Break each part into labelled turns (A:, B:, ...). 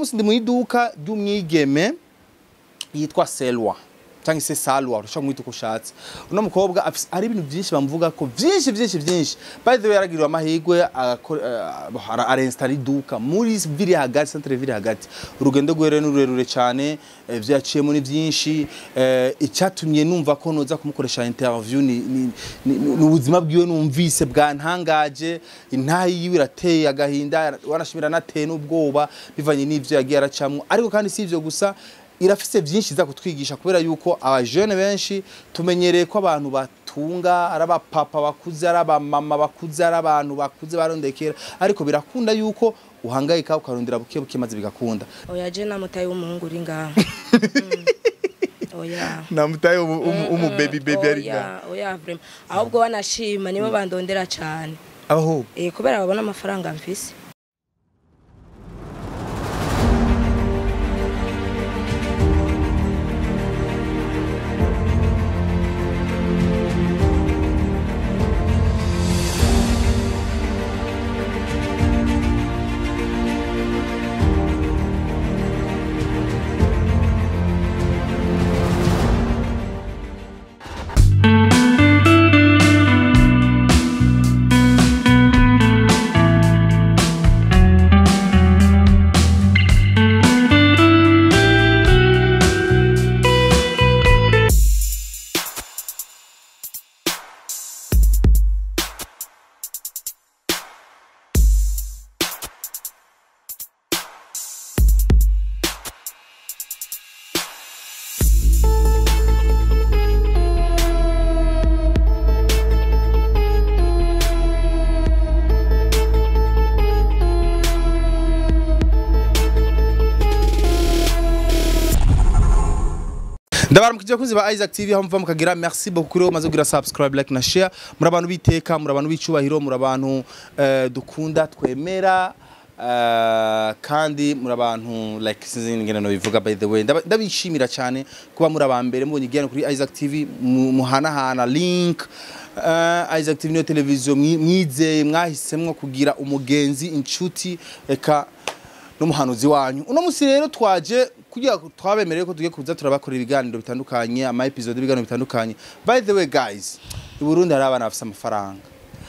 A: Musi ndi mu iduka ry'umwigeme yitwa Selwa cyangwa se Salwa, urashobora kumwita uko ushatse. Uno mukobwa afise hari ibintu byinshi bamuvuga ko byinshi byinshi byinshi. By the way, yaragiriwe amahirwe arinstalla iduka muri ville hagati, centre ville hagati. Urugendo rwe rero ni rurerure cyane, ivyo yaciyemo ni byinshi. Icyatumye numva ko noza kumukoresha interview ni ubuzima bwiwe numvise bwantangaje. Intahe yiwe irateye agahinda, wanashimira nateye n'ubwoba bivanye n'ivyo yagiye aracamwo. Ariko kandi si ivyo gusa, irafise byinshi iza kutwigisha, kubera yuko abajene benshi tumenyereye ko abantu batunga ari abapapa bakuze, ari abamama bakuze, ari abantu bakuze barondekera, ariko birakunda yuko uhangayika ukarondera buke buke maze bigakunda.
B: Oya, je namutaye w'umuhungu uri ngaha. Oya.
A: Namutaye umu baby baby ari.
B: Oya, oya, vraiment. Ahubwo wanashima nibo bandondera cyane.
A: Aho?
B: Eh, kubera babona amafaranga mfise.
A: Ndabaramukije abakunzi ba Isaac TV aho muva mukagira. Merci beaucoup kuri maze kugira subscribe, like na share. Muri abantu biteka, muri abantu bicubahiro, muri abantu dukunda, twemera, kandi muri abantu like sinzi ingene no bivuga. By the way, ndabishimira cyane kuba muri abambere mubonye igihano kuri Isaac TV, muhanahana link. Isaac TV niyo televiziyo mwizeye, mwahisemwo kugira umugenzi, inshuti, eka n'umuhanuzi wanyu. Uno musi rero twaje kugira twabemereye ko tugiye kuza turabakorera ibiganiro bitandukanye, ama episode y'ibiganiro bitandukanye. By the way guys, i Burundi hari abana bafise amafaranga,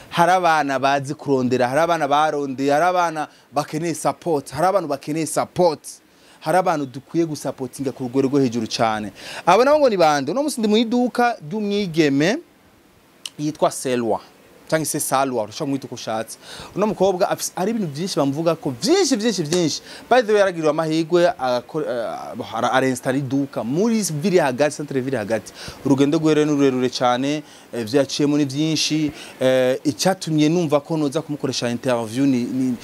A: hari abana bazi kurondera, hari abana barondeye, hari abana bakeneye support, hari abantu bakeneye support, hari abantu dukwiye gusapotinga ku rugero rwo hejuru cyane. Abo nabo ngo ni bande? Uno musi ndi mu iduka ry'umwigeme yitwa Selwa cyangwa se Salwa, urashobora kumwita uko ushatse. Uno mukobwa afise hari ibintu byinshi bamuvuga ko byinshi byinshi byinshi. By the way, yaragiriwe amahirwe arinstalla iduka muri ville hagati, centre ville hagati. Urugendo rwe rero ni rurerure cyane, ivyo yaciyemo ni byinshi. Icyatumye numva ko noza kumukoresha interview ni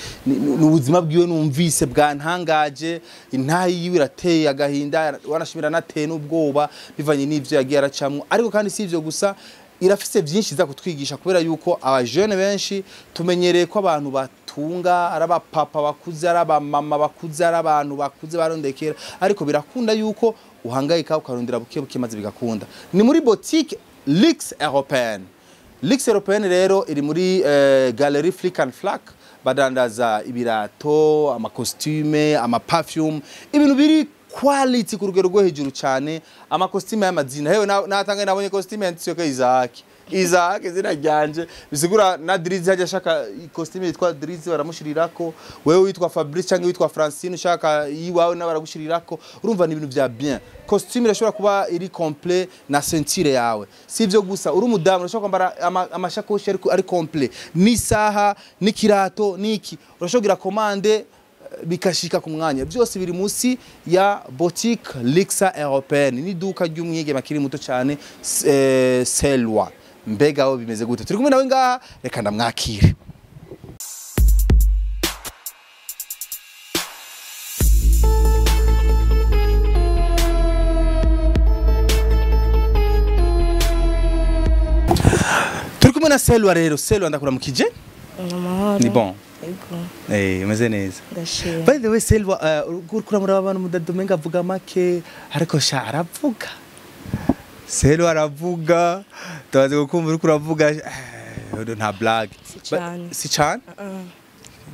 A: ubuzima bwiwe numvise bwantangaje. Intahe yiwe irateye agahinda, wanashimira nateye n'ubwoba bivanye n'ivyo yagiye aracamwo. Ariko kandi si ivyo gusa, irafise byinshi iza kutwigisha, kubera yuko abajene benshi tumenyereye ko abantu batunga ari abapapa bakuze, ari abamama bakuze, ari abantu bakuze barondekera, ariko birakunda yuko uhangayika ukarondera buke buke maze bigakunda. Ni muri boutique Lux Européenne. Lux Européenne rero iri muri Galerie Flick and Flack. Badandaza ibirato, amacostume, amaperfume, ibintu biri quality ku rugero rwo hejuru cyane, amakositime y'amazina. Hewe, natanga nabonye costume yanditse ko Isaac. Isaac izina ryanje, bisigura na Drizzy hajya ashaka costume yitwa Drizzy baramushirirako, wewe witwa Fabrice cyangwa witwa Francine ushaka iwawe nawe baragushirirako. Urumva ni ibintu vya bien. Costume irashobora kuba iri complet na ceinture yawe. Si ivyo gusa, uri umudamu urashobora kwambara amashakoshi ari complet n'isaha n'ikirato n'iki, urashobora kugira commande bikashika ku mwanya. Byose biri munsi ya boutique Lixa Européenne, ni duka ry'umwigeme akiri muto cyane, Selwa. Mbega aho bimeze gute? Turi kumwe nawe ngaha, reka ndamwakire. Turi kumwe na Selwa rero. Selwa, ndakuramukije.
B: Amahoro.
A: Ni bon?
B: Ego.
A: Eh, umeze neza?
B: Ndashima.
A: By the way Selwa, uriko uramuraba abantu mudadumenga avuga make, ariko sha aravuga. Selwa aravuga, tubaze gukumva uriko uravuga, nta blague.
B: Si cane.
A: Si cane?
B: Uh-uh.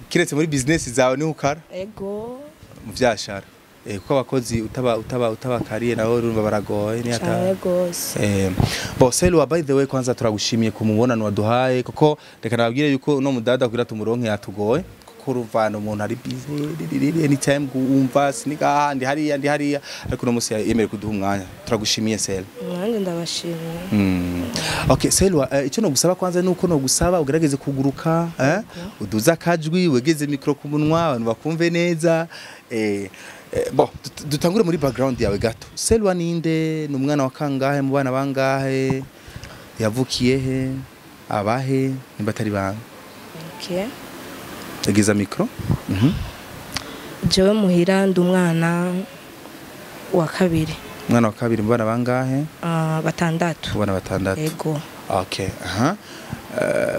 A: Kiretse muri business zawe niho ukara?
B: Ego.
A: Mu vyashara. Kuko abakozi utaba utaba utabakariye nawe urumva baragoye ni
B: Cyane gose.
A: Bo Selwa, by the way, kwanza turagushimiye ku mubonano waduhaye, kuko reka nababwire yuko uno mudada kugira tumuronke yatugoye, kuko uruvana umuntu ari busy anytime, wumva siniga ndi hariya ndi hariya, ariko uno musi yemere kuduha umwanya. Turagushimiye, Selwa.
B: Nanjye ndabashimiye.
A: Okay Selwa, icyo no gusaba kwanza nuko no gusaba ugerageze kuguruka, uduza akajwi, wegeze micro ku munwa, abantu bakumve neza. Bon, dutangure muri background yawe gato. Selwa ninde? Ni umwana wa kangahe mu bana bangahe? Yavukiye he? Abahe nimba atari banga?
B: Okay.
A: Egeza micro.
B: Jewe muhira ndi umwana wa kabiri.
A: Umwana wa kabiri mu bana bangahe?
B: Ah, batandatu.
A: Mu bana batandatu.
B: Ego.
A: Okay, aha.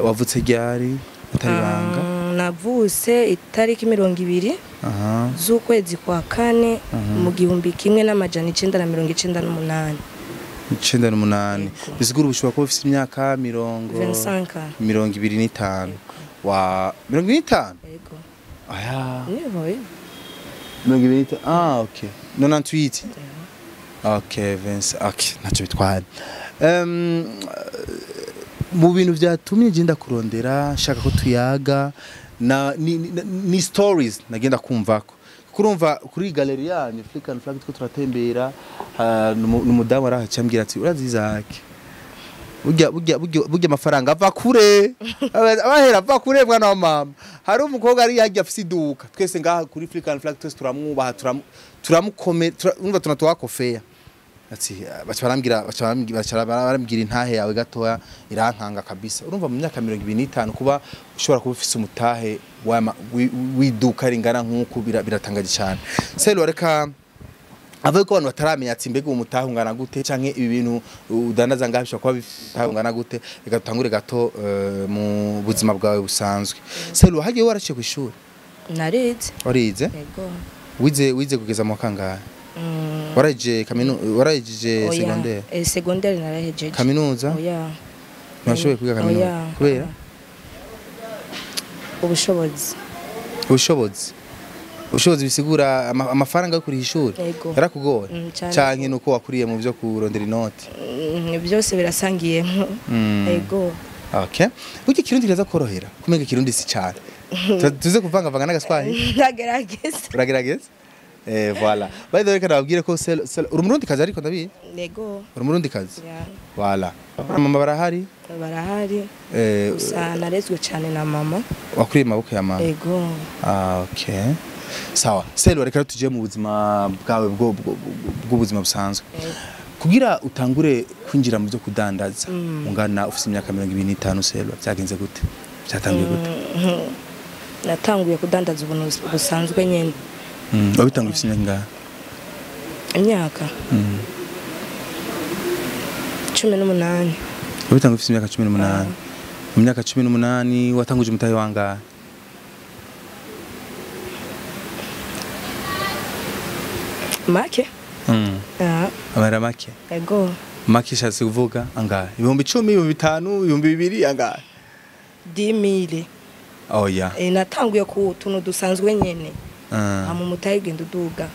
A: Wavutse ryari atari banga?
B: Ah, navutse itariki 20 z'ukwezi kwa kane mu 1998.
A: 98.
B: Yego.
A: Bisigura ubu ushobora kuba ufite imyaka mirongo
B: 25 ans.
A: 25 wa 25.
B: Ego.
A: Aya.
B: Niho.
A: 25, ah okay, 98, okay, Vince, okay, ntacyo bitwaye. Mu bintu byatumye ngenda kurondera nshaka ko tuyaga na ni stories nagenda kumvako, kurumva kuri galerie yanyu Flick and Flag two turatembera, numudamu arahaca ambwira ati: "Urazi Isaac, burya burya burya burya amafaranga ava kure, abahera ava kure, mwana wa mama. Hari umukobwa ari yagiye afise iduka, twese ngaha kuri Flick and Flag twese turamwubaha, turamukome, urumva tunatoa kofea." Ati baca barambwira intahe yawe gatoya irankanga kabisa. Urumva mu myaka 25 kuba ushobora kuba ufise umutahe w'iduka ringana nk'uku, biratangaje cyane. Selo, reka avuye ko abantu bataramenya ati mbega uwo mutahe ungana gute, canke ibi bintu udandaza ngaha bishobora kuba bifite ungana gute. Reka dutangure gato mu buzima bwawe busanzwe. Selo, hagiye waraciye ku ishuri?
B: Narize.
A: Warize?
B: Ego.
A: Wize kugeza mu wa kangahe? Warahejeje warahejeje
B: Oya,
A: secondaire?
B: Secondaire narahejeje.
A: Kaminuza?
B: Oya.
A: Ntiwashoboye kwiga kaminuza?
B: Oya.
A: Kubera?
B: Ubushobozi.
A: Ubushobozi bisigura amafaranga yo kuriha ishuri?
B: Yego.
A: Yarakugoye?
B: Cane.
A: Canke nuko wakuriye mu byo kurondera inoti?
B: Byose birasangiyemo. Ego.
A: Okay, burya ikirundi kiraza korohera, kumenga ikirundi si cyane. Tuze kuvangavanga n'agaswahili.
B: Ndagerageza.
A: Uragerageza. Voilà, by the way, kana babwire ko uri umurundi kazi, ariko ndabizi.
B: Ego.
A: Uri umurundi kazi.
B: Ya.
A: Voilà, mama barahari?
B: Barahari. Gusa narezwe cyane na mama.
A: Wakuriye mu maboko ya mama?
B: Ego.
A: Ah, okay, sawa. Selo, reka tujye mu buzima bwawe bw'ubuzima busanzwe.
B: Ego.
A: Kugira utangure kwinjira mu byo kudandaza ungana ufite imyaka 25, Selo, byagenze gute? Byatangiye gute?
B: Natanguye kudandaza ubuntu busanzwe nyine.
A: Wabitanguye ufite imyaka ingahe?
B: Imyaka 18.
A: Wabitanguye ufite imyaka 18. Mu myaka 18 watanguje umutahe wangahe?
B: Make. Ah,
A: Amahera make?
B: Ego.
A: Make ishatse kuvuga angahe? 10,000, 5,000, 2,000, angahe?
B: 10,000.
A: Oya.
B: Natanguye ku tuntu dusanzwe nyene.
A: Ah.
B: Hama umutahe ugenda uduga.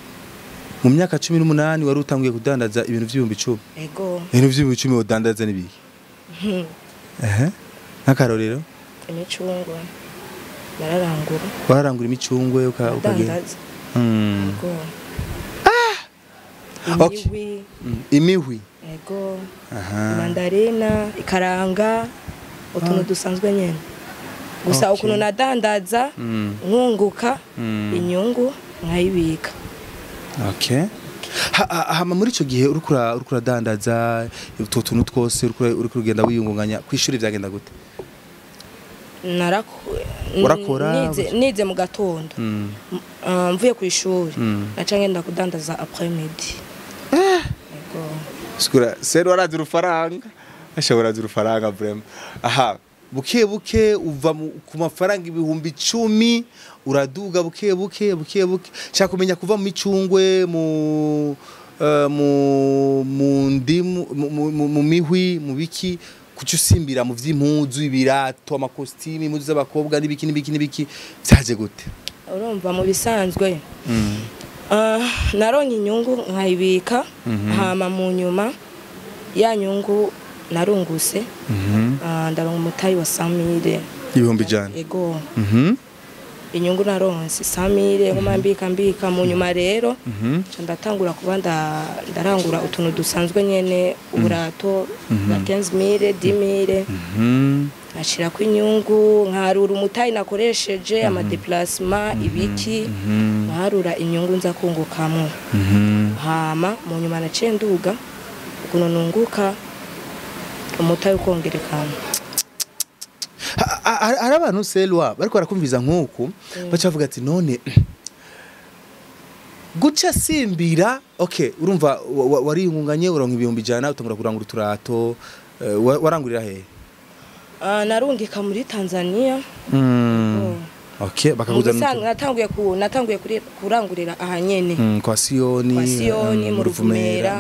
A: Mu myaka 18 wari utanguye kudandaza ibintu v'10,000?
B: Ego.
A: Ibintu v'10,000 udandaza n'ibiki? Ehe, nk'akarorero?
B: Imicungwe nararangura.
A: Wararangura imicungwe ukagenda?
B: Ndadandaza. Ego. Imihwi.
A: Imihwi.
B: Ego.
A: Aha.
B: Mandarina, ikaranga, utuntu dusanzwe nyene. Gusa ukuntu nadandaza, nkunguka, inyungu nkayibika.
A: Okay. Hama muri ico gihe uriko uradandaza utwo tuntu twose, uriko uragenda wiyungunganya, kwishuri vyagenda gute? Warakora?
B: Nize mu gatondo. Mvuye ku ishuri, naca ngenda kudandaza après midi. Ego.
A: Sikura sero arazi urufaranga, ashobora arazi urufaranga vraiment. Aha buke buke uva ku mafaranga 10,000, uraduga buke buke buke buke. Shaka kumenya kuva mu micungwe, mu ndimu, mu mihwi, mu biki, kuki usimbira mu vy'impuzu, ibirato, amakositimi, impuzu z'abakobwa n'ibiki n'ibiki n'ibiki? Vyaje gute?
B: Urumva mu bisanzwe, Naronka inyungu nkayibika, hama mu nyuma ya nyungu narunguse, ndaronka umutayi wa 100,000.
A: 100,000.
B: Ego. Inyungu naronse 100,000, nguma mbika mu nyuma rero nca ndatangura kuba ndarangura utuntu dusanzwe nyene, uburato bwa 15,000, 10,000, nkashirako inyungu, nkarura umutayi nakoresheje, amadéplacement, ibiki, nkarura inyungu nza kungukamwo. Hama mu nyuma naciye nduga ukuntu nunguka, umutayi ukongerekana.
A: Hari abantu, Selwa, bariko barakumviza nk'uku, baca bavuga ati none guca simbira. Okay, urumva wariyungunganye, uronka 100,000, utangura kurangura uturato. Warangurira hehe?
B: Narungika muri Tanzania. Oh.
A: Okay, bakakuzana.
B: Bisanzwe natanguye kurangurira aha nyene.
A: Kwa Siyoni.
B: Kwa Siyoni, mu Ruvumera.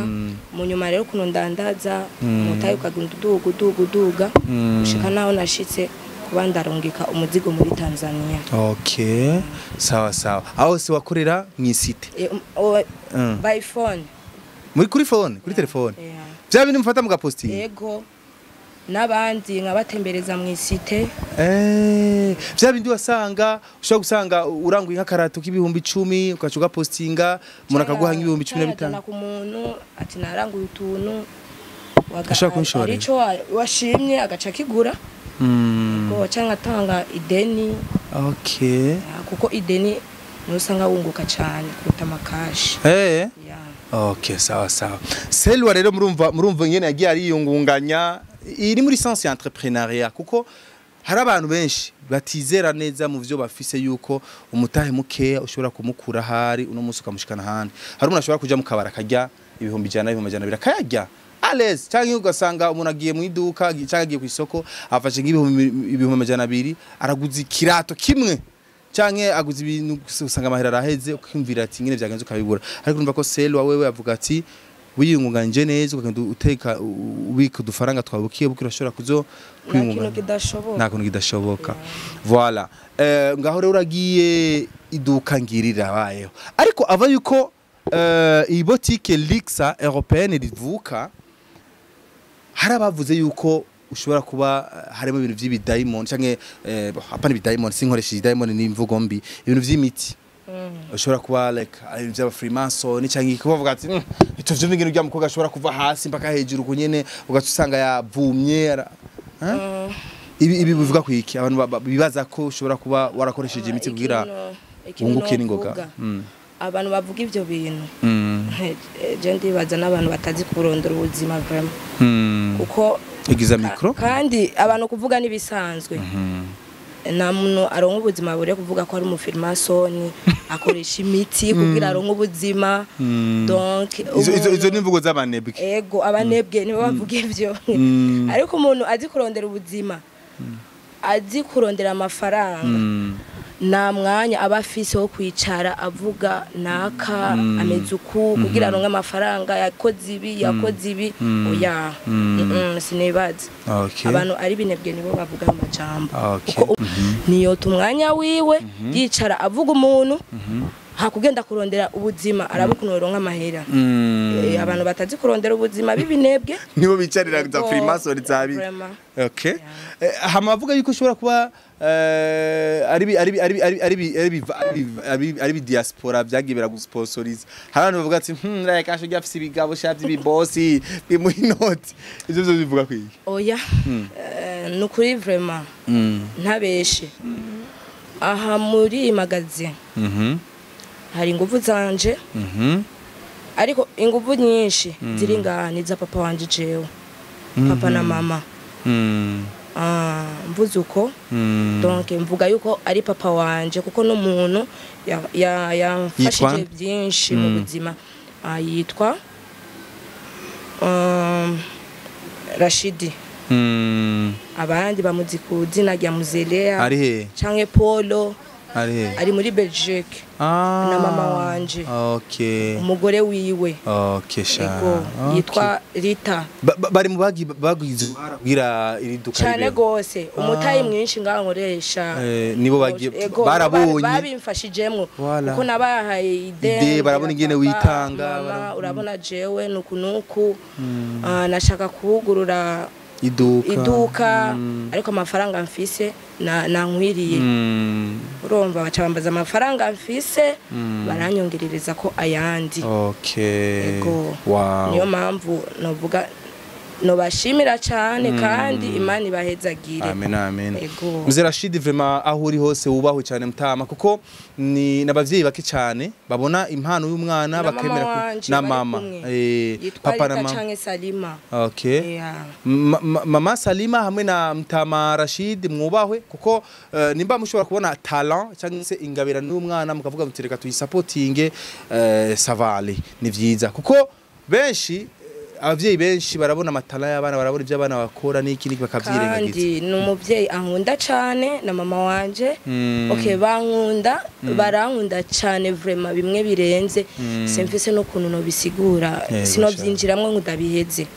B: Mu nyuma rero ukuntu ndandaza, umutayi ukagenda uduga, uduga, uduga, gushika naho nashitse kuba ndarungika umuzigo muri Tanzania.
A: Okay, sawa sawa. Aho se wakorera mw'isite?
B: By phone.
A: Muri kuri phone, kuri telefone?
B: Yeah.
A: Vya bintu mufata mugapostinga?
B: Yego, n'abandi nkabatembereza mu isite.
A: Vya bindi wasanga ushobora gusanga uranguye nk'akarato k'10,000, ugaca ugapostinga, umuntu akaguha nk'15,000.
B: Ku muntu ati naranguye utuntu
A: Ashaka kunshorera.
B: Arico washimye agaca kigura. Ko cyangwa atanga ideni. Kuko ideni niyo usanga wunguka cyane kuruta amakashi. Yeah.
A: Okay, sawa sawa. Selwa rero, murumva ingene yagiye ariyungunganya, iri muri sens ya entrepreneuriat, kuko hari abantu benshi batizera neza mu vyo bafise yuko umutahe mukeya ushobora kumukura ahari uno munsi ukamushikana ahandi. Hari umuntu ashobora kuja mu kabara akarya 100,000, 200,000, akayarya à l'aise, cyangwa ugasanga umuntu agiye mu iduka cyangwa agiye ku isoko, afashe nk'ibihumbi 200,000, araguza ikirato kimwe canke aguza ibintu, usanga amahera araheze, ukimvira ati ngene vyagenze, ukabibura. Ariko urumva ko Selwa wewe avuga ati wiyungunganje neza, ukagenda uteka, ubika udufaranga twawe bukiye buke, urashobora kuzo
B: Nta kintu
A: kwiyungunganya.
B: kidashoboka.
A: Nta kintu kidashoboka, voilà. Ngaho rero uragiye, iduka ngirira bayeho, ariko ava yuko iyi boutique Lixa Européenne rivuka, hari abavuze yuko ushobora kuba harimo ibintu vy'ibidayimoni canke hapana ibidayimoni, sinkoresheje idayimoni, ni imvugo mbi, ibintu vy'imiti, ushobora kuba like ari ibintu by'aba Freemason canke kubavuga ati ito vyumva ingene urya mukobwa ashobora kuva hasi mpaka hejuru kunyene, ugaca usanga yavumye Ibi bivuga ku iki? Abantu bibaza ko ushobora kuba warakoresheje imiti kugira
B: Ikintu
A: wunguke n'ingoga.
B: novuga, abantu bavuga ivyo bintu, je ndibaza n'abantu batazi kurondera ubuzima vraiment, kuko
A: Igiza micro.
B: Kandi abantu kuvuga n'ibisanzwe. Nta muntu aronka ubuzima bure kuvuga ko ari umufirimasoni, akoresha imiti kugira aronke ubuzima. Donc
A: Izo ni imvugo z'abanebwe.
B: Ego, abanebwe nibo bavuga ivyo. Ariko umuntu azi kurondera ubuzima, azi kurondera amafaranga, nta mwanya aba afise wo kwicara avuga naka ameze uku kugira aronke amafaranga, yakoze ibi, yakoze ibi. Oya. Sinibaza. Abantu ari binebwe nibo bavuga ayo majambo. Kuko niyota umwanya wiwe yicara avuga umuntu, hakugenda kurondera ubuzima, araba ukuntu yoronka amahera. Abantu batazi kurondera ubuzima b'ibinebwe
A: Nibo bicarira za
B: Ego,
A: Freemason zabi.
B: Vraiment.
A: Okay. Hama bavuga yuko ushobora kuba ari bi- ari bi- ari bi- ari ari bi- ari bi- ari bi- ari bi diaspora byagiye biragusponsoriza. Hari abantu bavuga ati reka kasho gyafise ibigabo sha by'ibibosi bimuha inoti. Ivyo byo bivuga kwiki?
B: Oya. Ni ukuri vraiment, ntabeshe, aha muri iyi magasin hari inguvu zanje, ariko inguvu nyinshi ziri ngaha ni iza papa wanje, jewe papa na mama. Mvuze uko, donc mvuga yuko ari papa wanje, kuko n'umuntu yamfashije
A: Yitwa?
B: byinshi mu buzima. Yitwa Rashidi. Abandi bamuzi ku zina rya Muzelea
A: Ari he?
B: canke Polo. Ari muri Belgique. Na mama wanje.
A: Okay.
B: Umugore wiwe.
A: Okay sha.
B: Ego, yitwa Rita.
A: Bari mu bagize kugira iri duka
B: cyane gose, umutayi mwinshi ngaho nkoresha.
A: Nibo bagiye barabonye
B: babimfashijemwo kuko nabahaye ide
A: barabona ingene witanga,
B: urabona jewe nuku nuku nashaka kuhugurura iduka ariko amafaranga mfise na nkwiriye. Urumva baca bambaza amafaranga mfise baranyongerereza ko ayandi.
A: Okay.
B: Ego.
A: Wow.
B: Niyo mpamvu novuga nobashimira cyane kandi Imana ibahezagire.
A: Amen amen. Mzee Rashid vraiment aho uri hose wubahwe cyane mutama, kuko ni nabavyeyi bake cyane babona impano y'umwana bakemera na mama
B: papa na mama Salima.
A: Okay.
B: Yeah.
A: Mama Salima hamwe na mutama Rashid mwubahwe, kuko nimba mushobora kubona talent cyangwa se ingabira n'umwana mukavuga mutireka tuyisupportinge, savale ni vyiza, kuko benshi abavyeyi benshi barabona amatala y'abana, barabona ibyo abana bakora n'iki n'iki bakavyirengagiza.
B: Kandi ni umuvyeyi ankunda cyane na mama wanje. Okay, bankunda, barankunda cyane vraiment bimwe birenze. Simfise no kuntu no bisigura, sinovyinjiramwe ngo ndabiheze.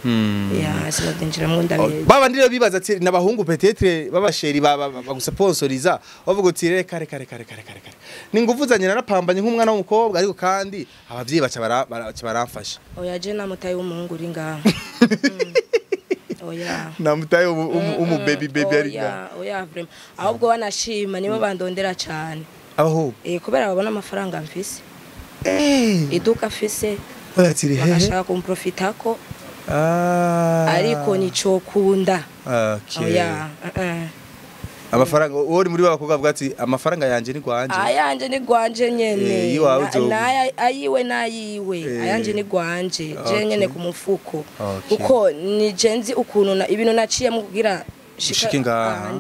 B: Ya, sinovyinjiramwe ndabiheze.
A: Baba ndire bibaza ati nabahungu peut-être babasheri bagusponsoriza bavuga uti reka reka reka reka reka. Ni nguvu zanye narapambanye nk'umwana w'umukobwa, ariko kandi abavyeyi baca baramfasha.
B: Oya je namutaye w'umuhungu uri ngaha. Oya.
A: Namutaye umu baby baby ari ngaha.
B: Oya vraiment. Ahubwo banashima nibo bandondera cyane.
A: Aho.
B: Kubera babona amafaranga mfise. Iduka mfise.
A: Oya
B: bagashaka kumprofitako. Ariko nico kunda.
A: Okay.
B: Oya.
A: Amafaranga uri muri babakobwa avuga ati amafaranga yanje ni gwanje.
B: Ayanje ni gwanje nyene. Naya ayiwe nayiwe. Ayanje ni gwanje. Je nyene ku mufuko. Kuko ni jenzi ukuntu na ibintu naciye mu kugira
A: shike ngaha.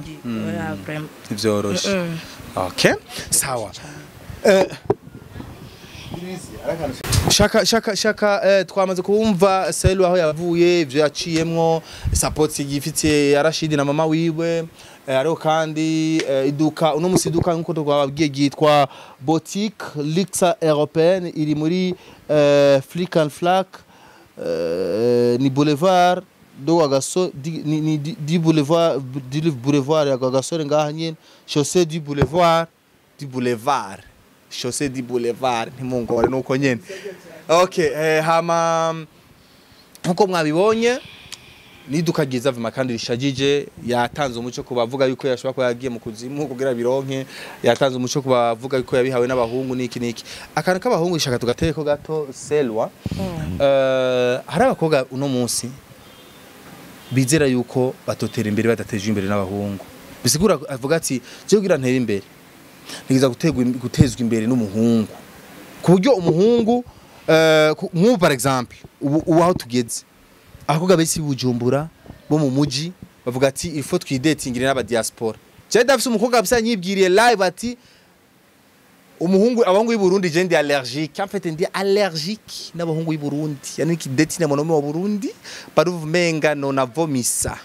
A: Ivyoroshe. Okay. Sawa. Shaka twamaze kumva Selu aho yavuye, ivyo yaciyemwo, support yifitiye ya Rashid na mama wiwe. Ariko kandi iduka uno musi iduka nkuko twababwiye ryitwa Boutique Luxe Européenne, iri muri Flick and Flack, ni boulevard do Agaso, ni di boulevard du boulevard ya Agasore ngaha nyene, chaussée du boulevard chaussée du boulevard ntimungore nuko nyene. Okay, hama nkuko mwabibonye niduka ryiza vuma kandi rishagije, yatanze umuco kubavuga yuko yashobora kuba yagiye mu kuzimu kugira bironke, yatanze umuco kubavuga yuko yabihawe n'abahungu niki niki. Akantu k'abahungu ishaka tugateko gato Selwa. Hari abakobwa uno munsi bizera yuko batotera imbere badateje imbere n'abahungu. Bisigura avuga ati je kugira ntere imbere ngiza gutezwa imbere n'umuhungu. Ku buryo umuhungu nk'ubu par exemple ubu aho tugeze abakobwa benshi Bujumbura bo mu muji bavuga ati il faut twidetingire n'aba diaspora. Je ndafise umukobwa bisa nyibwiriye live ati umuhungu abahungu b'i Burundi je ndi allergique. En fait ndi allergique n'abahungu b'i Burundi. Yani ki dating na wa Burundi baruvumenga no na vomisa.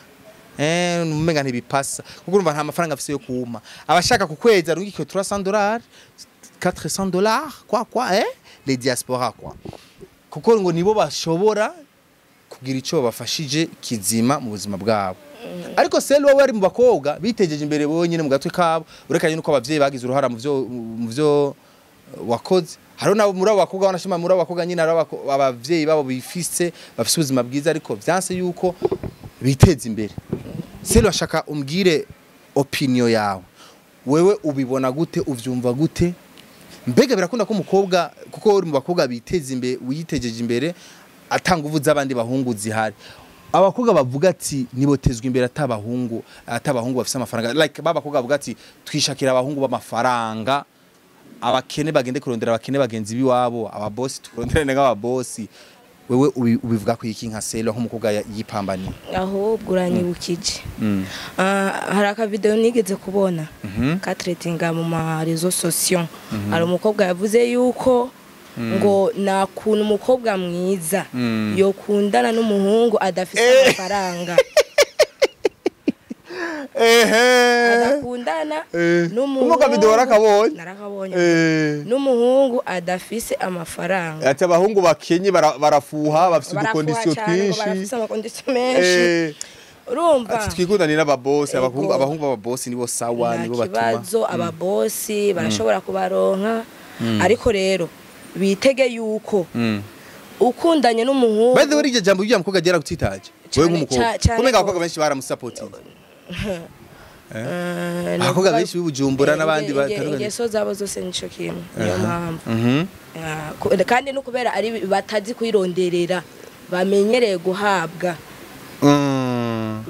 A: Umenga ntibipasa kuko urumva nta mafaranga afise yo kuma. Abashaka kukweza rungike $300 $400 quoi quoi les diaspora quoi. Kuko ngo nibo bashobora kugira ico bafashije kizima mu buzima bwabo. Ariko Selu wowe ari mu bakobwa bitejeje imbere bonyine mu gatwe kabo, urekanye nuko abavyeyi bagize uruhara mu byo wakoze. Hariho nabo muri abo bakobwa banashima muri abo bakobwa nyine abavyeyi babo bifise bafise ubuzima bwiza, ariko vyanse yuko biteza imbere. Selu ashaka umbwire opinion yawe. Wewe ubibona gute, uvyumva gute? Mbega birakunda ko umukobwa kuko uri mu bakobwa biteza imbere witejeje imbere atanga uvu z'abandi bahungu zihari. Abakobwa bavuga ati nibotezwa imbere atabahungu bafise amafaranga, like babakobwa bavuga ati twishakira abahungu b'amafaranga, abakene bagende kurondera abakene bagenzi biwabo, ababosi turondere nk'ababosi. Wewe ubivuga ko iki nka Selo nk'umukobwa yipambaniye?
B: Ahubwo uranyibukije. Hari aka video nigeze kubona katretinga mu ma réseaux sociaux. Hari umukobwa yavuze yuko ngo nakuntu umukobwa mwiza yokundana n'umuhungu adafise amafaranga.
A: Ehe.
B: Adakundana n'umuhungu.
A: Umuga video warakabonye?
B: Narakabonye. N'umuhungu adafise amafaranga.
A: Ati abahungu bakenye barafuha bafise udukondisiyo twinshi.
B: Barafise amakondisiyo menshi. Urumva?
A: Ati twikundane n'ababosi, abahungu b'ababosi nibo sawa, nibo batuma.
B: Kibazo ababosi barashobora kubaronka, ariko rero bitege yuko ukundanye n'umuhungu.
A: By the way, iryo jambo ry'uyu mukobwa agera kutitaje. Wewe nk'umukobwa. Kumenya abakobwa benshi baramusapotinze. Abakobwa benshi b'Ibujumbura n'abandi batandukanye.
B: Ingeso zabo zose nico kimwe. Niyo mpamvu. Kandi no kubera ari batazi kwironderera, bamenyereye guhabwa.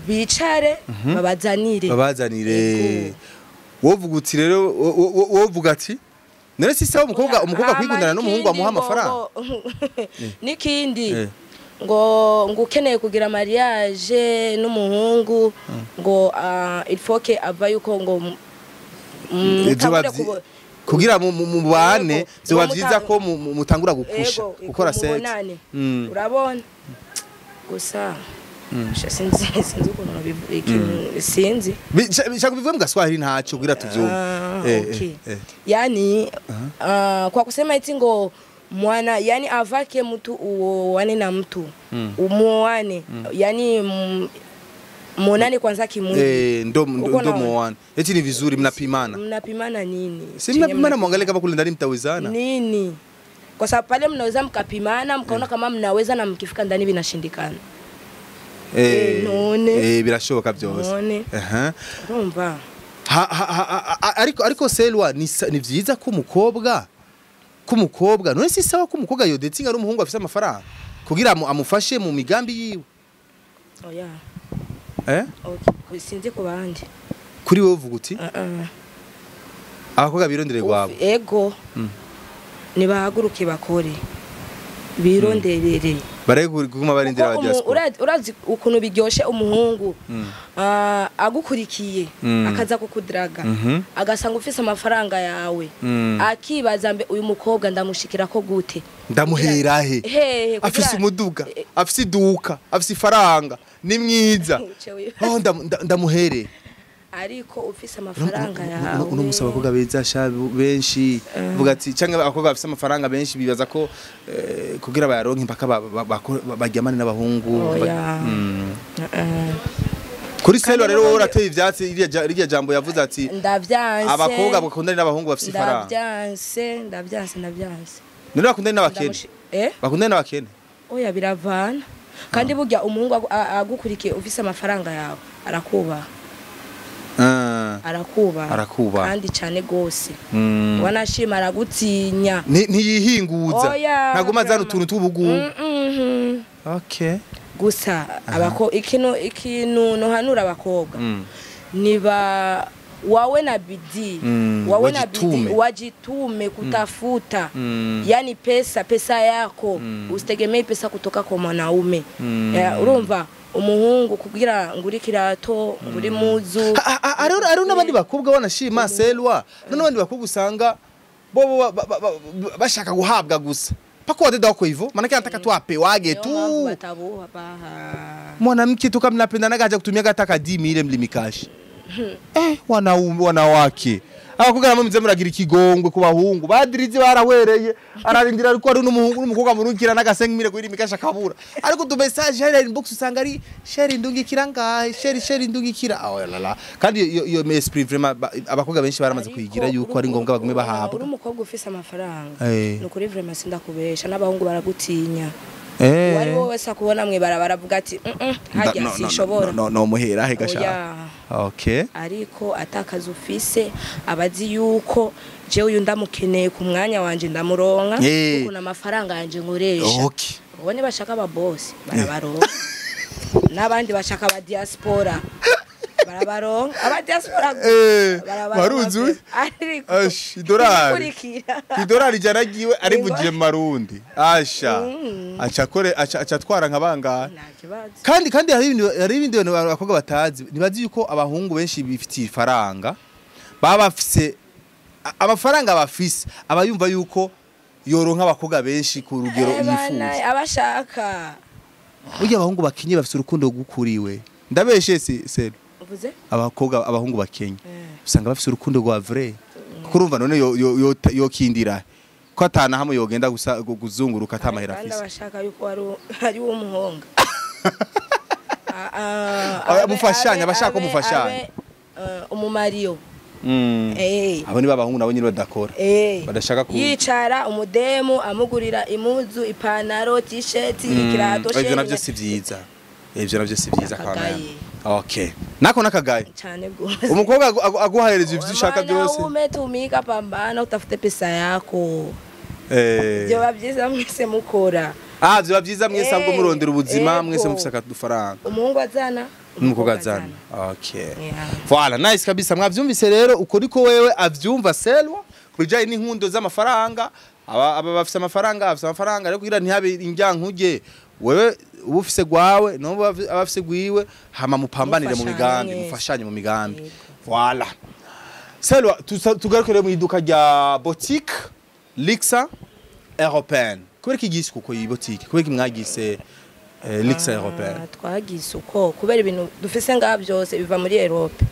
B: Bicare babazanire.
A: Babazanire. Wovuga uti rero, wovuga ati none si sawa umukobwa kwikundana n'umuhungu amuha amafaranga.
B: Nikindi ngo ukeneye kugira mariage n'umuhungu ngo il faut que ava yuko ngo
A: kugira mubane byoba byiza ko mutangura gukusha gukora sex.
B: Urabona gusa sinzi ukuntu sinzi
A: bishaka bivuye mu Gaswahili ntacyo kugira tuvyumve.
B: Yani kwa kusema eti ngo mwana yani avake mtu uoane na mtu umuoane yani muonane kwanza kimwili.
A: Ndo muoane. Eti ni vizuri mnapimana.
B: Mnapimana nini?
A: Si mnapimana muangalie kama kule ndani mtawezana.
B: Nini? Kwa sababu pale mnaweza mkapimana mkaona kama mnaweza na mkifika ndani vinashindikana. None.
A: Birashoboka byose.
B: Urumva.
A: Ariko Selwa ni vyiza ko umukobwa none si sawa ko umukobwa yodetinga ari umuhungu afise amafaranga kugira amufashe mu migambi yiwe.
B: Oya. Okay, sinzi ku bandi.
A: Kuri wowe uvuga uti? Abakobwa birondere gwabo.
B: Ego. Nibahaguruke bakore. Bironderere.
A: Bare kuguma barindira aba diaspora.
B: Urazi ukuntu biryoshe umuhungu agukurikiye akaza kukudraga agasanga ufise amafaranga yawe akibaza mbe uyu mukobwa ndamushikira ko gute,
A: ndamuhera he, afise umuduga, afise iduka, afise ifaranga, ni mwiza, oh ndamuhere.
B: Ariko ufise amafaranga yawe
A: uno musaba abakobwa beza sha benshi vuga ati canke abakobwa bafise amafaranga benshi bibaza ko kugira bayaronke impaka baryamane n'abahungu. Kuri Selwa rero wowe urateye ivyatsi iriya jambo yavuze ati
B: ndavyanse
A: abakobwa bakundana n'abahungu bafise ifaranga.
B: Ndavyanse.
A: None bakundana n'abakene? Bakundana n'abakene?
B: Oya biravana. Kandi burya umuhungu agukurikiye ufise amafaranga yawe arakubaha. Arakuba kandi cyane gose. Wanashima aragutinya.
A: Ntiyihinguza. Naguma azana utuntu tw'ubugugu. Okay.
B: Gusa abako ikintu nohanura abakobwa niba wawe na bidii, wawe na bidii wajitume kutafuta. Yani pesa yako usitegemee pesa kutoka kwa mwanaume. Urumva umuhungu kugira nguri kirato nguri muzu.
A: Ari n'abandi bakobwa wanashima Selwa, n'abandi bakobwa usanga bo bashaka guhabwa gusa. Pako wadeda wako hivyo, maana anataka tu apewage tu. Mwanamke tu kama mnapendana haja kutumia hata kadimi ile mlimikashi. Wanaume wanawake. Abakobwa namwe muze muragira ikigongwe ku bahungu. Badirizi barahwereye, ararindira ariko ari n'umuhungu n'umukobwa murukira n'agasengmire kuri mikasha kabura. Ariko tu message hari inbox usanga ari share ndungikira ngahe, share ndungikira. Oh la la. Kandi iyo esprit vraiment abakobwa benshi baramaze kuyigira yuko ari ngombwa bagume bahabwa.
B: Uri umukobwa ufise amafaranga. Nukuri vraiment sindakubesha n'abahungu baragutinya. Wari wowe wese akubona mwe barabara avuga ati hajya sinshobora.
A: No muhera he gasha. Okay.
B: Ariko atakaza ufise abazi yuko je uyu ndamukeneye ku mwanya wanje ndamuronka kuko namafaranga yanje nkoresha.
A: Okay.
B: Ubone bashaka aba boss barabaronka. Nabandi bashaka aba diaspora barabaronka. Aba diaspora
A: barabaronka.
B: Ariko
A: ash idolari. Idolari jaragiwe ari bugiye marundi. Asha. Acha kore acha twara nka bangahe. Kandi hari ibindi bintu abakobwa batazi, nibazi yuko abahungu benshi bifitiye ifaranga baba bafise amafaranga bafise abayumva yuko yoronka abakobwa benshi ku rugero yifuza.
B: Abashaka.
A: Burya abahungu bakinye bafise urukundo gukuriwe. Ndabeshe se.
B: Uvuze?
A: Abakobwa, abahungu bakenye usanga bafise urukundo rwa vrai, kuko urumva none yo kindira ko atana hamwe yogenda gusa kuzunguruka atamahera
B: Kandi
A: afise.
B: Abashaka yuko ari uwo muhonga.
A: Mufashanya, abashaka ko mufashanya.
B: Umumariyo. Eh.
A: Abo ni babahungu nabo nyine badakora, badashaka ku
B: Yicara umudemu amugurira impuzu, ipantaro, t-shirt, ikirato.
A: Ivyo navyo si vyiza, ivyo navyo si vyiza kwa
B: Akagaye.
A: mama. Okay, nako nakagaye.
B: Cyane gose.
A: Umukobwa aguhahereza ivyo ushaka byose.
B: Mwanaume, tumika, pambana, utafute pesa yako. Vyoba vyiza mwese mukora.
A: Ah, vyoba vyiza mwese ahubwo murondera ubuzima mwese mufise akadufaranga.
B: Umuhungu azana,
A: n'umukobwa azana, okay.
B: Yeah.
A: Voilà, nice kabisa. Mwavyumvise rero uko niko wewe avyumva Selwa ku bijanye n'inkundo z'amafaranga. Aba bafise amafaranga, bafise amafaranga, ariko kugira ntihabe injyankuge, wewe uba ufise gwawe n'ubu aba afise gwiwe, hama mupambanire mu
B: Mufashanye
A: migambi.
B: mwese.
A: Mufashanye mu migambi. Voilà. Selwa, tugaruke rero mu iduka rya boutique Lixa Européenne. Kubera iki gise kuko iyi boutique, kubera iki mwagise Lixa Européenne?
B: Ah, twagize uko kubera ibintu dufise ngaha byose biva muri Europe.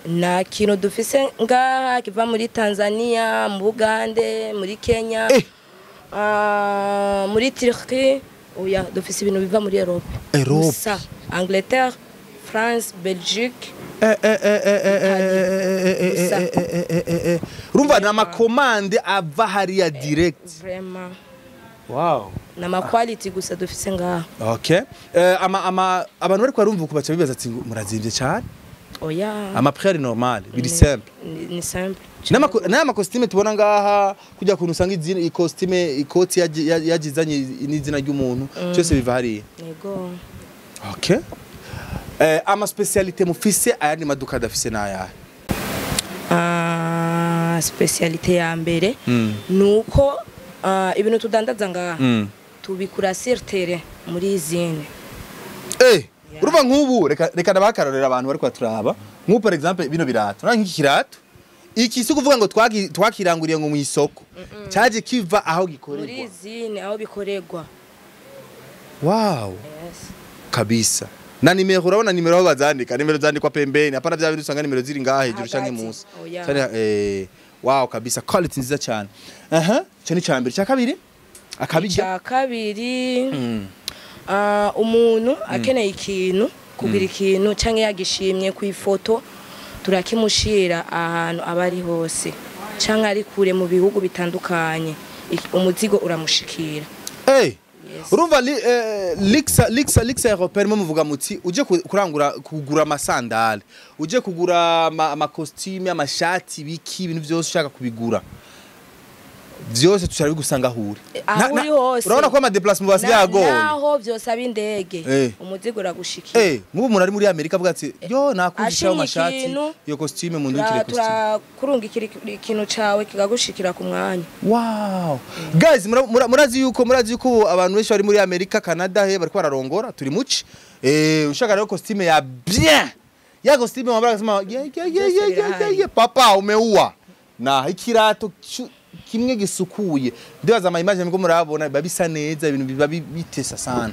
B: Nta kintu dufise ngaha kiva muri Tanzania, mu Bugande, muri Kenya, muri Turquie. Oya, dufise ibintu biva muri Europe.
A: Europe.
B: Gusa Angleterre, France, Belgique. Gusa.
A: Urumva ni ama commandes ava hariya direct.
B: Vraiment.
A: Wow.
B: Ni ama quality gusa dufise ngaha.
A: Okay, ama abantu bariko barumva uko baca bibaza ati ngo murazimvye cyane.
B: Oya.
A: Ama prix ari normal, biri simple.
B: Ni simple.
A: N'ama costume tubona ngaha, kujya kuntu usanga izina ikositime, ikoti yagizanye n'izina ry'umuntu, cyose biva hariya.
B: Yego.
A: Okay, ama spécialité mufise ayandi maduka adafise n'ayahe?
B: Ah, spécialité ya mbere ni uko ibintu tudandaza ngaha tubikura sur terrain muri usine.
A: Urumva nk'ubu reka ndabakarorera abantu bariko baturaba. Nk'ubu par exemple bino birato, urabona nk'iki kirato iki, si ukuvuga ngo twakiranguriye ngo mu isoko, cyaje kiva aho
B: Muri
A: gikorerwa.
B: Usine aho bikorerwa.
A: Wow.
B: Yes.
A: Kabisa. Na nimero, urabona nimero aho bazandika, nimero zandikwa pembeni, hapana bya bintu usanga nimero ziri ngaha hejuru canke
B: Hagati.
A: munsi.
B: Oya.
A: Cyane, wow kabisa, quality nziza cyane. Aha, cyo ni cyambere. Cya kabiri akabijya?
B: Icya kabiri, umuntu akeneye ikintu, kugira ikintu cyangwa yagishimye ku ifoto, turakimushira ahantu aba ari hose cyangwa ari kure mu bihugu bitandukanye. Umuzigo uramushikira. Yes.
A: Urumva Lixa Européenne, mwe muvuga muti uje kurangura, kugura amasandale, uje kugura ama costume, amashati, biki, ibintu byose ushaka kubigura byose tushara bigusanga aho uri.
B: Aho uri hose.
A: Urabona ko ama déplacement basigaye agoye.
B: Naho byose indege, umuzigo uragushikira.
A: Nk'ubu umuntu ari muri Amerika avuga ati yo nakujisha
B: Ashimye
A: amashati,
B: ikintu,
A: iyo costume, mundukire costume.
B: Turakurungikira ikintu cawe kikagushikira ku mwanya.
A: Wow. Guys, murazi yuko ubu abantu benshi bari muri Amerika, Canada, he bariko bararongora, turi muci. Ushaka rero costume ya bien. Ya costume wambara kusema ye ye ye ye ye ye ye papa umeua. Na ikirato kimwe gisukuye. Ndibaza ama image mko murabona biba bisa neza, ibintu biba bitesa sana.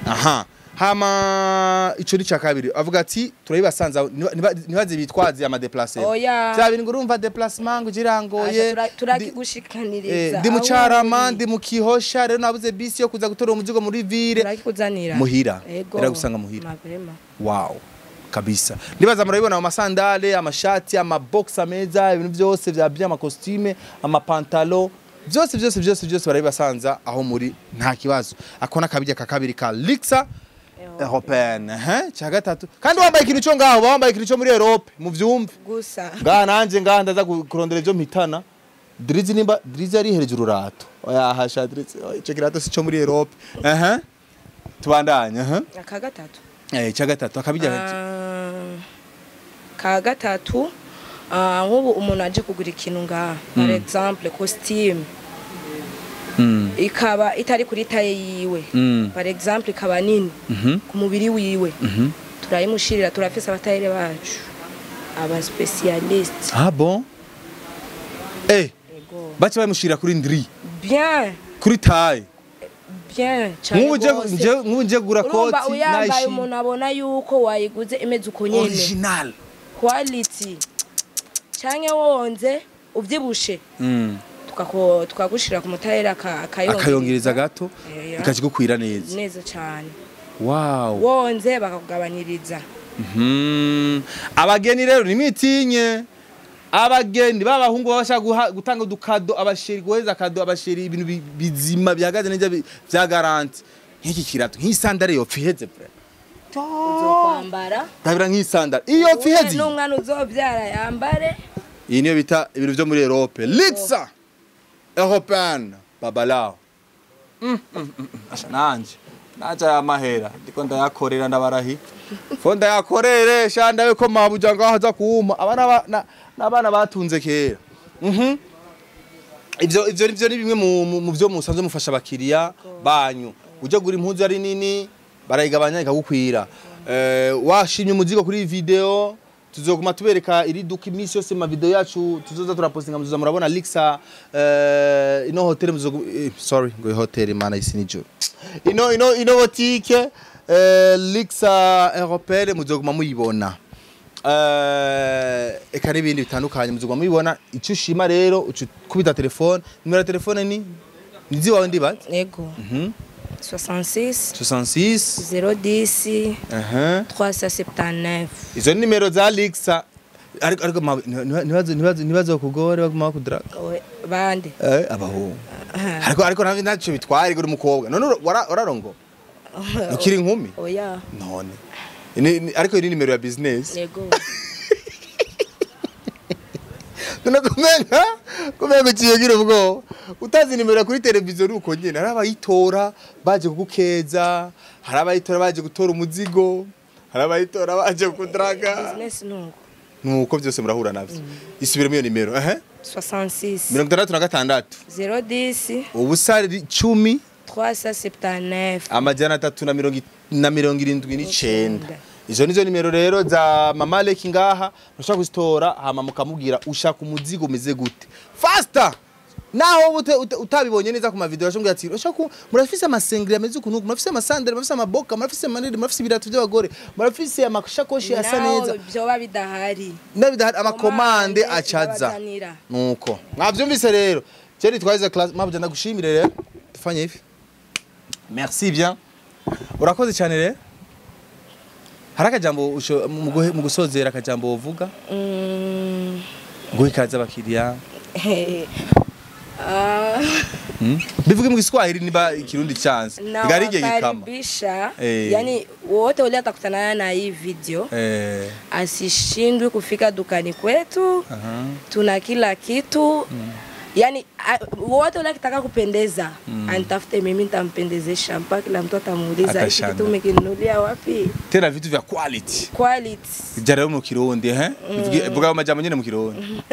A: Aha. Hama ico ni kabiri. Avuga ati turabibasanza, ntibaze bitwaze ama déplacement.
B: Oya.
A: Bya bintu ngo urumva déplacement ngo ugirangoye.
B: Turakigushikaniriza.
A: Ndi mu Carama, ndi mu Kihosha, rero nabuze bisi yo kuza gutora umuzigo muri ville.
B: Turakikuzanira.
A: Muhira.
B: Ego.
A: Iragusanga muhira.
B: Mapema.
A: Wow kabisa. Ndibaza murabibona amasandale, amashati, amabox ameza, ibintu byose vya bien, amakositime, amapantalo, byose byose byose byose barabibasanza aho muri, nta kibazo. Ako nakabijya ka kabiri ka Lixa Européenne. Hein, cya gatatu kandi wambaye ikintu cyo ngaho, wambaye ikintu cyo muri Europe, muvyumve.
B: Gusa.
A: Ngaha nanje ngaha ndaza kurondera ivyo mpitana Drizzy, nimba Drizzy yarihereje ururato. Oya hasha Drizzy, oya, ico kirato si cyo muri Europe. Aha, tubandanye. Aha.
B: Aka gatatu.
A: Icya gatatu akabijya.
B: Ka gatatu, nk'ubu umuntu aje kugura ikintu ngaha, par exemple costume, ikaba itari kuri taille yiwe, par exemple ikaba nini ku mubiri wiwe, turayimushirira. Turafise abatayere bacu, aba spécialiste.
A: Ah bon.
B: Ego.
A: Bace bamushira kuri ndri
B: Bien.
A: kuri taille.
B: Bien cane gose.
A: Nk'ubu nje kugura
B: Urumva
A: koti
B: uyambaye
A: nayishimye.
B: umuntu abona yuko wayiguze imeze uko nyene.
A: Original.
B: Quality. Canke wonze uvyibushe, tukagushira ku mutayera akayongereza.
A: Akayongereza gato. Ikakigukwira neza.
B: Neza cane.
A: Wow.
B: Wonze bakakugabaniriza.
A: Abageni rero nimitinye, abageni b'abahungu baba bashaka gutanga udukado abasheri, guheza akado abasheri, ibintu bizima bihagaze neza vya garantie, nk'iki kirato, nk'isandare yopfa iheze bre.
B: Uzokwambara.
A: Ndabira nk'isandare iyo yopfa iheze.
B: N'umwana uzovyara yambare.
A: Iyi niyo bita ibintu vyo muri Europe, Lixa European babalao. Asha nanje aya mahera ndiko ndayakorera, ndabarahi fo ndayakorere sha, ndabe ko mabuja ngaho aza kuma abana n'abana batunze kera. Ivyo ni bimwe mu vyo musanzwe mufasha abakiriya banyu. Ujya gura impuzu ari nini, barayigabanya ikagukwira. Washimye umuzigo kuri iyi video, tuzoguma tubereka iri duka iminsi yose mu video yacu tuzoza turapostinga, muzoza murabona Lixa ino hotel muzogu, sorry, ngo hotel, mana isi nijoro, ino boutique Lixa Européenne muzoguma muyibona. Eka n'ibindi bitandukanye muzoguma muyibona. Icyo ushima rero uca kubita telefone, nimero ya telefone ni ziwawe ndibaza.
B: Yego. 66
A: 66
B: 010
A: aha
B: 379.
A: Izo ni nimero za Lixa, ariko ntibazo kugore baguma bakudraga.
B: Bande?
A: Abahungu. Ariko ntabwo ntacyo bitwaye uri umukobwa none wararongo ukiri inkumi.
B: Oya.
A: None ariko iyi ni nimero ya business.
B: Yego.
A: None kumenga uciye ugira ubwoba utazi nimero kuri televiziyo nuko nyene hari abayitora baje kugukeza, hari abayitora baje gutora umuzigo, hari abayitora baje kukudraga.
B: Business nuko.
A: Nuko byose murahura navyo. Isubiremo iyo nimero ehe.
B: 66
A: 66
B: 010
A: ubusa 10
B: 379.
A: 379. Izo nizo nimero rero za Mama Leki ngaha mushaka kuzitora, hama mukamubwira ushaka umuzigo umeze gute faster. Naho utabibonye neza ku mavideo ashobora ati ushaka murafise amasengeri ameze ukuntu, murafise amasandere, murafise amaboka, murafise amanini, murafise ibirato by'abagore, murafise amashakoshi asa
B: Naho
A: neza.
B: Vyoba bidahari.
A: N'abidahari amakomande
B: Komande
A: acaza.
B: babazanira.
A: Nuko mwavyumvise rero, je nitwaze class mabuja, ndagushimire rero, tufanye hivi. Merci bien, urakoze cyane. Rero hari akajambo mu gusozera, akajambo wovuga guha ikaze abakiriya?
B: Ah,
A: Bivuge mu Kiswahili niba ikirundi chance igari igihe gikama.
B: Nawakaribisha.
A: Eh.
B: Yani wote wale atakutana na hii video asishindwe kufika dukani kwetu. Tuna kila kitu. Yani wote wale akitaka kupendeza anitafute mimi, nitampendezesha mpaka kila mtu atamuuliza, hiki
A: Atashanga.
B: kitu umekinunulia wapi?
A: Tena vitu vya quality.
B: Quality.
A: Jya mu Kirundi vuga ayo majambo nyene mu Kirundi.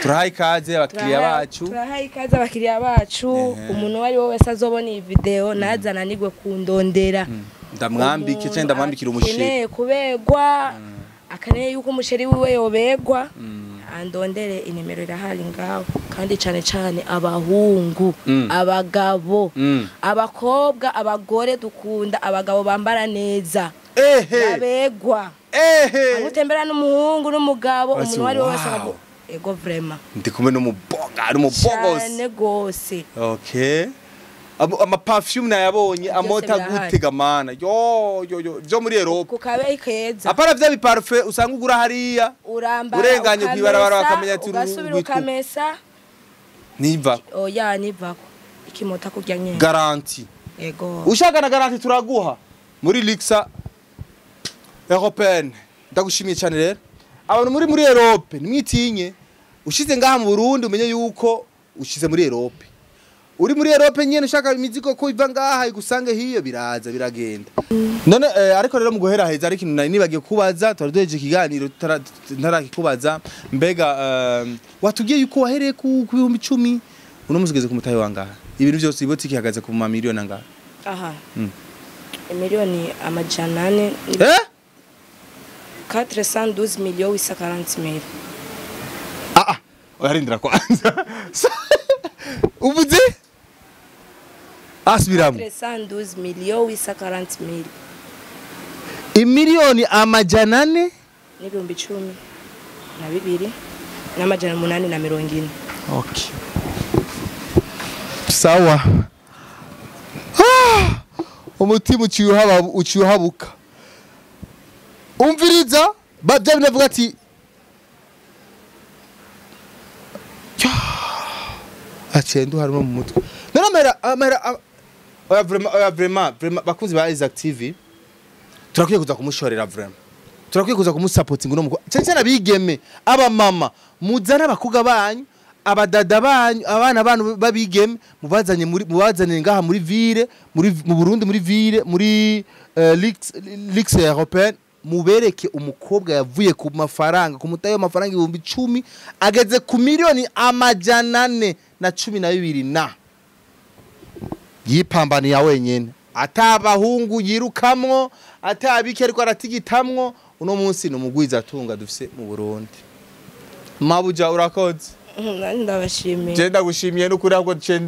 A: Turahaye ikaze abakiriya bacu.
B: Turahaye ikaze abakiriya bacu. Umuntu uwo ari we wese azobona iyi video ntazananirwe kundondera.
A: Ndamwambike cyangwa ndamwambikira umusheri.
B: Akeneye kubegwa, akeneye yuko umusheri wiwe yobegwa, andondere, inimero irahari ngaho. Kandi cane cane abahungu, abagabo, abakobwa, abagore, dukunda abagabo bambara neza, babegwa. Amutembera n'umuhungu n'umugabo,
A: Basi,
B: umuntu uwo ari we wese
A: wow.
B: ego vraiment.
A: Ndi kumwe n'umuboga n'umubogosi.
B: Cane gose.
A: Okay. Ama perfume nayabonye amota
B: birahari.
A: Gute gamana yo yo yo byo muri Europe.
B: Ku kabeyi keza.
A: Apana vya biparfum usanga ugura hariya
B: Urambara
A: urenganye
B: ukamesa,
A: kw'ibarabara bakamenya ati
B: ugasubira
A: witwa
B: ukamesa.
A: Niva.
B: Oya, nivako ikimota kurya nyene.
A: Garantie.
B: Ego.
A: Ushaka na garantie turaguha muri Lixa Européenne. Ndagushimiye cyane. Rero abantu muri Europe nimwitinye, ushize ngaha mu Burundi umenye yuko ushize muri Europe, uri muri Europe nyene. Ushaka imizigo ko iva ngaha igusange hiyo, biraza biragenda. None ariko rero mu guhera heza ariko ikintu nari nibagiye kubaza, twari duhejeje ikiganiro ntarakikubaza. Mbega watubwiye yuko wahereye ku 10,000, uno musi ugeze ku mutahe wangaha? Ibintu byose, ibotiki ihagaze ku mamiliyoni angahe?
B: Aha, 400 miliyoni.
A: Eh?
B: 412 millions 840 mille.
A: Ah ah, oyarindira kwanza. Uvuze? Asubiramo.
B: 312 millions 840 mille.
A: Imiliyoni 400
B: n'ibihumbi 12 n'amajana 840.
A: Okay. Sawa. Ah! Umutima uciye uhabuka. Umviriza bajya binavuga ati aciye nduharimo mu mutwe. None amahera oya vraiment, oya vraiment, vraiment, bakunzi ba Isaac TV, turakwiye kuza kumushorera, vraiment turakwiye kuza kumusupportinga uno mukobwa, cyane cyane abigeme, abamama, muzane abakobwa banyu, abadada banyu, abana banyu babigeme, mubazanye muri, mubazanye ngaha muri ville, muri mu Burundi, muri ville, muri Lix Européenne, mubereke umukobwa yavuye ku mafaranga, ku mutayo y'amafaranga 10,000, ageze ku miliyoni 412 na yipambaniye wenyene, atabahungu yirukamwo, atabiki, ariko aratigitamwo. Uno munsi ni umugwiza atunga dufise mu Burundi. Mabuja, urakoze.
B: Nanjye ndabashimiye.
A: Je ndagushimiye n'ukuri, ahubwo ce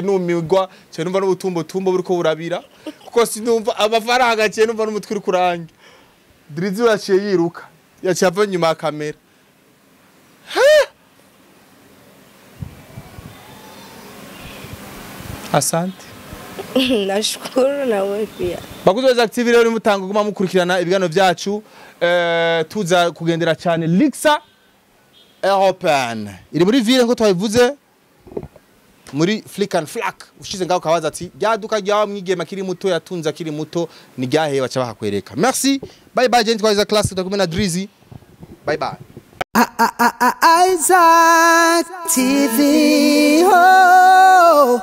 A: numirwa, ce numva n'ubutumbo tumbo buriko burabira, kuko sinumva amafaranga, ce numva n'umutwe uri kurange. Drizzy yaciye yiruka, yaciye ava inyuma ya kamera. Ha! Asante.
B: Nashukuru nawe pia.
A: Bakunzi ba Isaac TV rero, mutanga guma mukurikirana ibiganiro byacu, tuza kugendera cyane Lixa European iri muri ville, ngo twabivuze, muri Flick and Flack. Ushize ngaho kabaza ati rya duka rya mwigema akiri muto, yatunze akiri muto, ni ryahe, baca bahakwereka. Merci, bye bye. Jeni twaza class, tutakumwe na Drizzy. Bye bye.
C: Isaac TV. Oh.